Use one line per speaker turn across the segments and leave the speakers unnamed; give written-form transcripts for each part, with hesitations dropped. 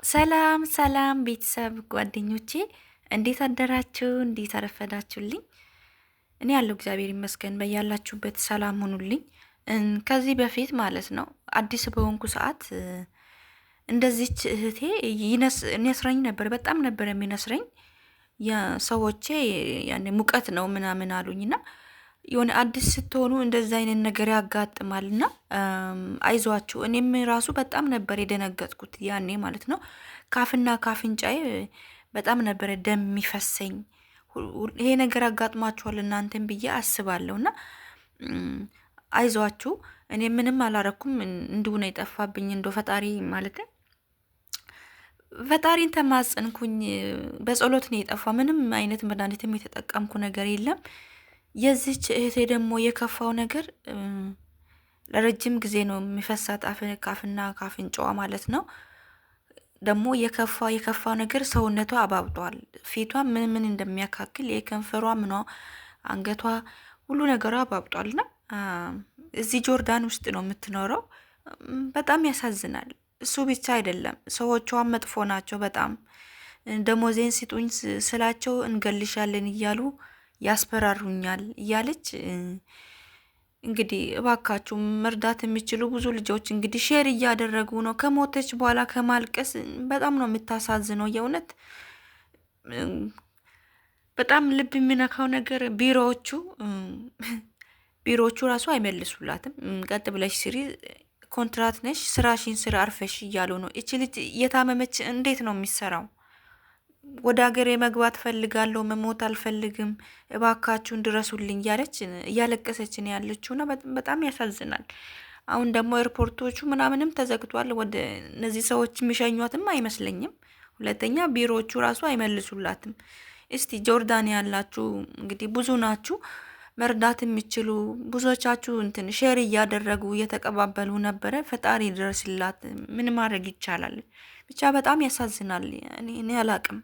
ሰላም ሰላም ቤተሰብ ጓደኞቼ፣ እንዴት አደራችሁ? እንዴት አረፈዳችሁልኝ? እኔ ያለው እግዚአብሔር ይመስገን። በያላችሁበት ሰላም ሁኑልኝ። ከዚህ በፊት ማለት ነው አዲስ በሆንኩ ሰዓት እንደዚች እህቴ ይነስረኝ ነበር። በጣም ነበር የሚነስረኝ። ሰዎቼ ያኔ ሙቀት ነው ምናምን አሉኝና የሆነ አዲስ ስትሆኑ እንደዚ አይነት ነገር ያጋጥማል እና አይዟችሁ። እኔም ራሱ በጣም ነበር የደነገጥኩት ያኔ ማለት ነው። ካፍና ካፍንጫዬ በጣም ነበረ ደም የሚፈሰኝ። ይሄ ነገር አጋጥሟችኋል እናንተን ብዬ አስባለሁ እና አይዟችሁ። እኔ ምንም አላረኩም፣ እንዲሁ ነው የጠፋብኝ። እንደ ፈጣሪ ማለት ፈጣሪን ተማጸንኩኝ። በጸሎት ነው የጠፋ። ምንም አይነት መድኃኒትም የተጠቀምኩ ነገር የለም። የዚች እህቴ ደግሞ የከፋው ነገር ለረጅም ጊዜ ነው የሚፈሳት ካፍና ካፍንጫዋ ማለት ነው። ደግሞ የከፋው ነገር ሰውነቷ አባብጧል። ፊቷ ምን ምን እንደሚያካክል የከንፈሯ ምኗ፣ አንገቷ፣ ሁሉ ነገሯ አባብጧልና እዚህ ጆርዳን ውስጥ ነው የምትኖረው። በጣም ያሳዝናል። እሱ ብቻ አይደለም፣ ሰዎቿ መጥፎ ናቸው በጣም። ደሞዜን ስጡኝ ስላቸው እንገልሻለን እያሉ ያስፈራሩኛል እያለች እንግዲህ እባካችሁ መርዳት የሚችሉ ብዙ ልጆች እንግዲህ share እያደረጉ ነው። ከሞተች በኋላ ከማልቀስ በጣም ነው የምታሳዝነው። የእውነት በጣም ልብ የሚነካው ነገር ቢሮዎቹ ራሱ አይመልሱላትም። ቀጥ ብለሽ ስሪ፣ ኮንትራት ነሽ፣ ስራሽን ስራ አርፈሽ እያሉ ነው። እቺ ልጅ እየታመመች እንዴት ነው የሚሰራው? ወደ ሀገሬ መግባት ፈልጋለሁ፣ መሞት አልፈልግም፣ እባካችሁን ድረሱልኝ እያለች እያለቀሰች ነው ያለችው እና በጣም ያሳዝናል። አሁን ደግሞ ኤርፖርቶቹ ምናምንም ተዘግቷል። ወደ እነዚህ ሰዎች የሚሸኟትም አይመስለኝም። ሁለተኛ ቢሮዎቹ ራሱ አይመልሱላትም። እስቲ ጆርዳን ያላችሁ እንግዲህ ብዙ ናችሁ፣ መርዳት የሚችሉ ብዙዎቻችሁ እንትን share እያደረጉ እየተቀባበሉ ነበረ። ፈጣሪ ድረስላት። ምን ማድረግ ይቻላል? ብቻ በጣም ያሳዝናል። እኔ አላቅም።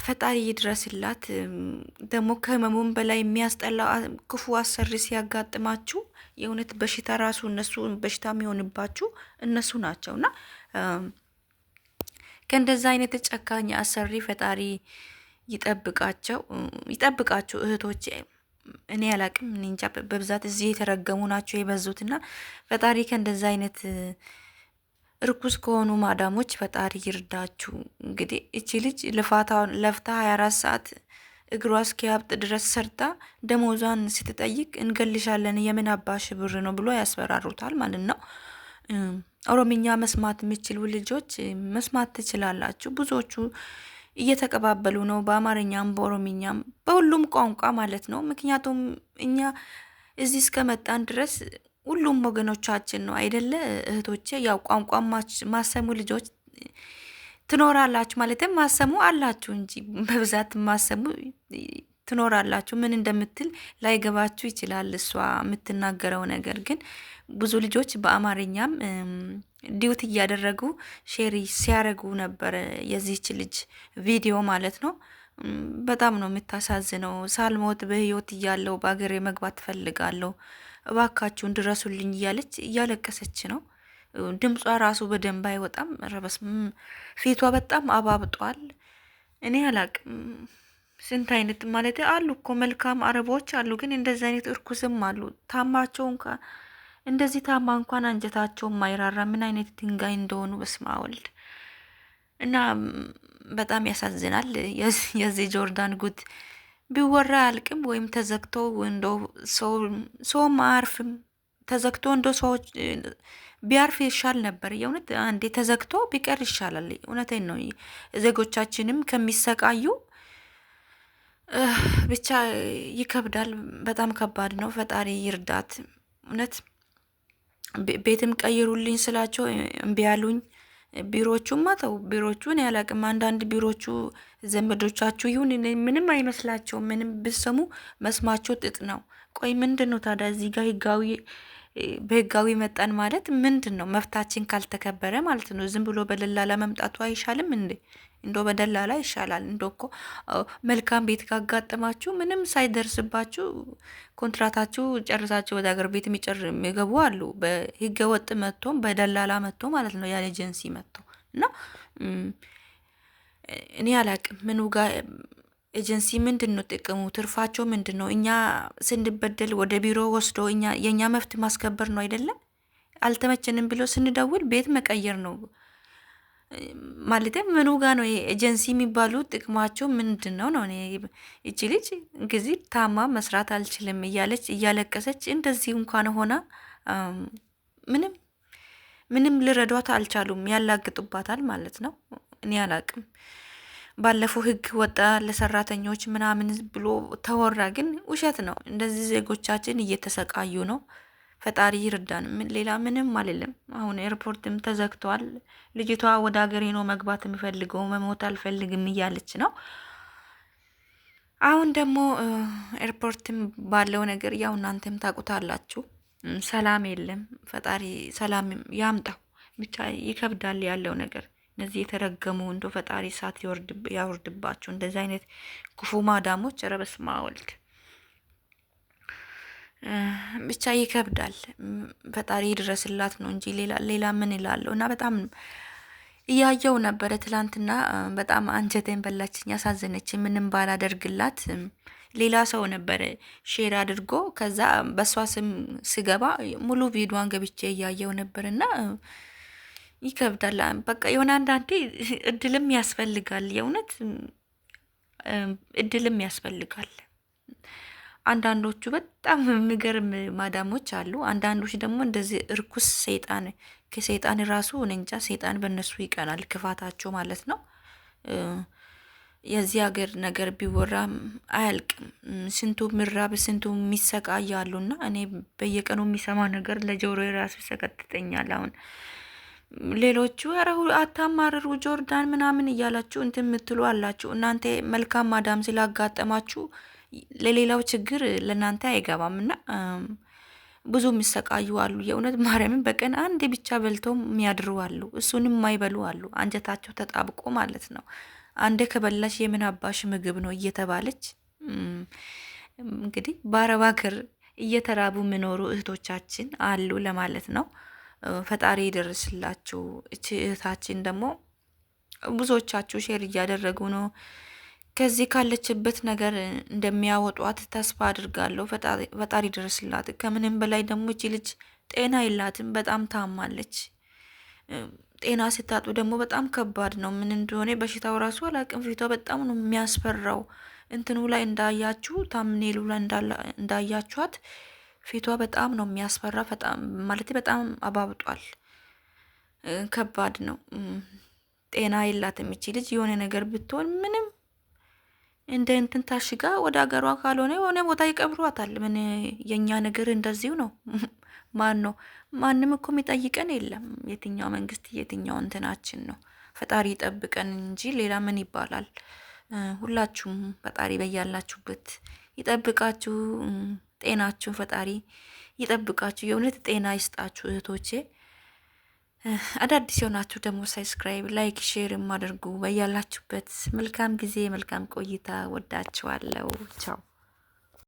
ፈጣሪ ይድረስላት። ደግሞ ከህመሙም በላይ የሚያስጠላ ክፉ አሰሪ ሲያጋጥማችሁ የእውነት በሽታ ራሱ እነሱ በሽታ የሚሆንባችሁ እነሱ ናቸው እና ከእንደዛ አይነት ጨካኝ አሰሪ ፈጣሪ ይጠብቃቸው ይጠብቃችሁ እህቶች። እኔ አላቅም፣ እኔ እንጃ። በብዛት እዚህ የተረገሙ ናቸው የበዙትና ፈጣሪ ከእንደዛ አይነት እርኩስ ከሆኑ ማዳሞች ፈጣሪ ይርዳችሁ። እንግዲህ እቺ ልጅ ልፋታውን ለፍታ 24 ሰዓት እግሯ እስኪያብጥ ድረስ ሰርታ ደሞዟን ስትጠይቅ እንገልሻለን የምን አባሽ ብር ነው ብሎ ያስፈራሩታል ማለት ነው። ኦሮምኛ መስማት የሚችሉ ልጆች መስማት ትችላላችሁ። ብዙዎቹ እየተቀባበሉ ነው፣ በአማርኛም በኦሮምኛም በሁሉም ቋንቋ ማለት ነው። ምክንያቱም እኛ እዚህ እስከመጣን ድረስ ሁሉም ወገኖቻችን ነው አይደለ እህቶቼ? ያው ቋንቋ ማሰሙ ልጆች ትኖራላችሁ፣ ማለትም ማሰሙ አላችሁ እንጂ በብዛት ማሰሙ ትኖራላችሁ። ምን እንደምትል ላይገባችሁ ይችላል እሷ የምትናገረው ነገር። ግን ብዙ ልጆች በአማርኛም duet እያደረጉ share ሲያደርጉ ነበረ የዚህች ልጅ ቪዲዮ ማለት ነው። በጣም ነው የምታሳዝነው። ሳልሞት በህይወት እያለው በሀገሬ መግባት ፈልጋለሁ፣ እባካችሁን ድረሱልኝ እያለች እያለቀሰች ነው። ድምጿ ራሱ በደንብ አይወጣም። ረበስ ፊቷ በጣም አባብጧል። እኔ አላቅም ስንት አይነት ማለት አሉ እኮ መልካም አረቦች አሉ፣ ግን እንደዚህ አይነት እርኩስም አሉ። ታማቸው እንኳን እንደዚህ ታማ እንኳን አንጀታቸው ማይራራ ምን አይነት ድንጋይ እንደሆኑ በስመ አብ ወልድ። እና በጣም ያሳዝናል። የዚህ ጆርዳን ጉድ ቢወራ አያልቅም። ወይም ተዘግቶ እንደ ሰውም አያርፍም። ተዘግቶ እንደ ሰዎች ቢያርፍ ይሻል ነበር። የእውነት አንዴ ተዘግቶ ቢቀር ይሻላል። እውነቴን ነው። ዜጎቻችንም ከሚሰቃዩ ብቻ ይከብዳል። በጣም ከባድ ነው። ፈጣሪ ይርዳት። እውነት ቤትም ቀይሩልኝ ስላቸው እምቢ አሉኝ። ቢሮቹማ ተው፣ ቢሮቹን ያላቅም። አንዳንድ ቢሮቹ ዘመዶቻችሁ ይሁን ምንም አይመስላቸውም። ምንም ብሰሙ መስማቸው ጥጥ ነው። ቆይ ምንድን ነው ታዲያ እዚህ ጋር ህጋዊ በህጋዊ መጣን ማለት ምንድን ነው? መብታችን ካልተከበረ ማለት ነው። ዝም ብሎ በደላላ መምጣቱ አይሻልም እንዴ? እንዶ በደላላ ይሻላል። እንዶ እኮ መልካም ቤት ካጋጠማችሁ ምንም ሳይደርስባችሁ ኮንትራታችሁ ጨርሳችሁ ወደ ሀገር ቤት የሚገቡ አሉ። በህገ ወጥ መጥቶም በደላላ መጥቶ ማለት ነው፣ ያለ ኤጀንሲ መጥቶ። እና እኔ አላቅም ምኑ ጋር ኤጀንሲ ምንድን ነው ጥቅሙ? ትርፋቸው ምንድን ነው? እኛ ስንበደል ወደ ቢሮ ወስዶ እኛ የእኛ መብት ማስከበር ነው አይደለም? አልተመቸንም ብሎ ስንደውል ቤት መቀየር ነው ማለት ምኑ ጋ ነው ይሄ ኤጀንሲ የሚባሉ ጥቅማቸው ምንድን ነው ነው? እቺ ልጅ እንግዲህ ታማ መስራት አልችልም እያለች እያለቀሰች እንደዚህ እንኳን ሆና ምንም ምንም ልረዷት አልቻሉም። ያላግጡባታል ማለት ነው። እኔ አላቅም። ባለፈው ህግ ወጣ ለሰራተኞች ምናምን ብሎ ተወራ፣ ግን ውሸት ነው። እንደዚህ ዜጎቻችን እየተሰቃዩ ነው። ፈጣሪ ይርዳን። ሌላ ምንም አልልም። አሁን ኤርፖርትም ተዘግቷል። ልጅቷ ወደ ሀገሬ ነው መግባት የምፈልገው፣ መሞት አልፈልግም እያለች ነው። አሁን ደግሞ ኤርፖርትም ባለው ነገር ያው እናንተም ታውቁታላችሁ፣ ሰላም የለም። ፈጣሪ ሰላም ያምጣው። ብቻ ይከብዳል ያለው ነገር። እነዚህ የተረገሙ እንደ ፈጣሪ እሳት ያወርድባቸው። እንደዚህ አይነት ክፉ ማዳሞች፣ ኧረ በስመ አብ ወልድ፣ ብቻ ይከብዳል። ፈጣሪ ይድረስላት ነው እንጂ ሌላ ሌላ ምን እላለሁ? እና በጣም እያየው ነበረ ትላንትና። በጣም አንጀቴን በላችኝ፣ ያሳዘነች። ምንም ባላደርግላት ሌላ ሰው ነበረ share አድርጎ፣ ከዛ በእሷ ስም ስገባ ሙሉ ቪዲዮዋን ገብቼ እያየው ነበር እና ይከብዳል። በቃ የሆነ አንዳንዴ እድልም ያስፈልጋል፣ የእውነት እድልም ያስፈልጋል። አንዳንዶቹ በጣም የሚገርም ማዳሞች አሉ። አንዳንዶች ደግሞ እንደዚህ እርኩስ ሰይጣን ከሰይጣን ራሱ እኔ እንጃ፣ ሰይጣን በእነሱ ይቀናል፣ ክፋታቸው ማለት ነው። የዚህ ሀገር ነገር ቢወራ አያልቅም። ስንቱ ምራብ ስንቱ የሚሰቃይ አሉና እኔ በየቀኑ የሚሰማ ነገር ለጆሮ ራሱ ይሰቀጥጠኛል። አሁን ሌሎቹ ኧረ አታማርሩ ጆርዳን ምናምን እያላችሁ እንትን የምትሉ አላችሁ። እናንተ መልካም ማዳም ስላጋጠማችሁ ለሌላው ችግር ለእናንተ አይገባም እና ብዙ የሚሰቃዩ አሉ። የእውነት ማርያምን በቀን አንዴ ብቻ በልተው የሚያድሩ አሉ። እሱንም የማይበሉ አሉ። አንጀታቸው ተጣብቆ ማለት ነው። አንዴ ከበላሽ የምን አባሽ ምግብ ነው እየተባለች እንግዲህ በአረብ ሀገር እየተራቡ የሚኖሩ እህቶቻችን አሉ ለማለት ነው። ፈጣሪ ይደርስላችሁ። እቺ እህታችን ደግሞ ብዙዎቻችሁ share እያደረጉ ነው። ከዚህ ካለችበት ነገር እንደሚያወጧት ተስፋ አድርጋለሁ። ፈጣሪ ይደርስላት። ከምንም በላይ ደግሞ እቺ ልጅ ጤና የላትም፣ በጣም ታማለች። ጤና ስታጡ ደግሞ በጣም ከባድ ነው። ምን እንደሆነ በሽታው ራሱ አላቅም። ፊቷ በጣም ነው የሚያስፈራው። እንትኑ ላይ እንዳያችሁ፣ thumbnail ኡ ላይ እንዳያችኋት ፊቷ በጣም ነው የሚያስፈራ። በጣም ማለት በጣም አባብጧል። ከባድ ነው። ጤና የላትም እቺ ልጅ። የሆነ ነገር ብትሆን ምንም እንደ እንትን ታሽጋ ወደ ሀገሯ ካልሆነ የሆነ ቦታ ይቀብሯታል። ምን የእኛ ነገር እንደዚሁ ነው። ማን ነው? ማንም እኮ የሚጠይቀን የለም። የትኛው መንግስት የትኛው እንትናችን ነው? ፈጣሪ ይጠብቀን እንጂ ሌላ ምን ይባላል? ሁላችሁም ፈጣሪ በያላችሁበት ይጠብቃችሁ። ጤናችሁን ፈጣሪ ይጠብቃችሁ። የእውነት ጤና ይስጣችሁ እህቶቼ። አዳዲስ የሆናችሁ ደግሞ subscribe፣ like፣ share የማደርጉ። በያላችሁበት መልካም ጊዜ፣ መልካም ቆይታ። ወዳችኋለሁ። ቻው።